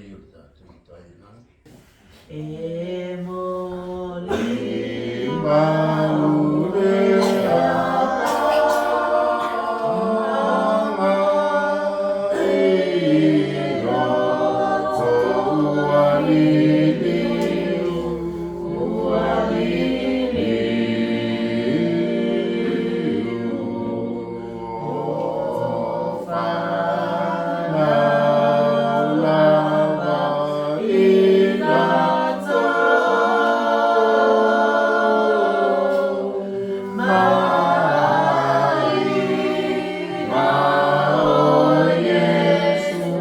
Paia o le tatou Matai i Lagi. E moli Malu le agaga i roto ua liliu, ua liliu, o fanau lava i tatou mai ma o Iesu,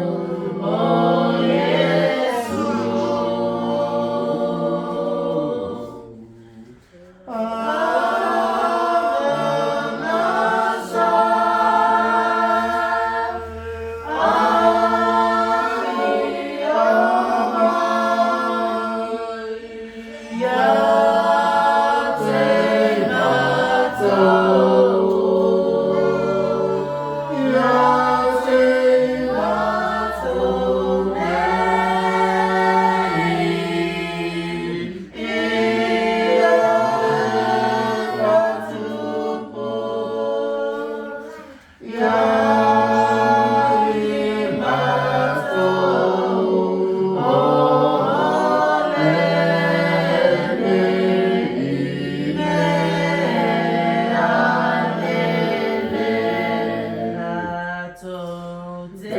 o Iesu. Tatou te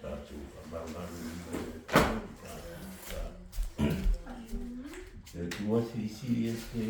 Tatou faamagalo mai le Atua i tatou. Le Atua silisili ese.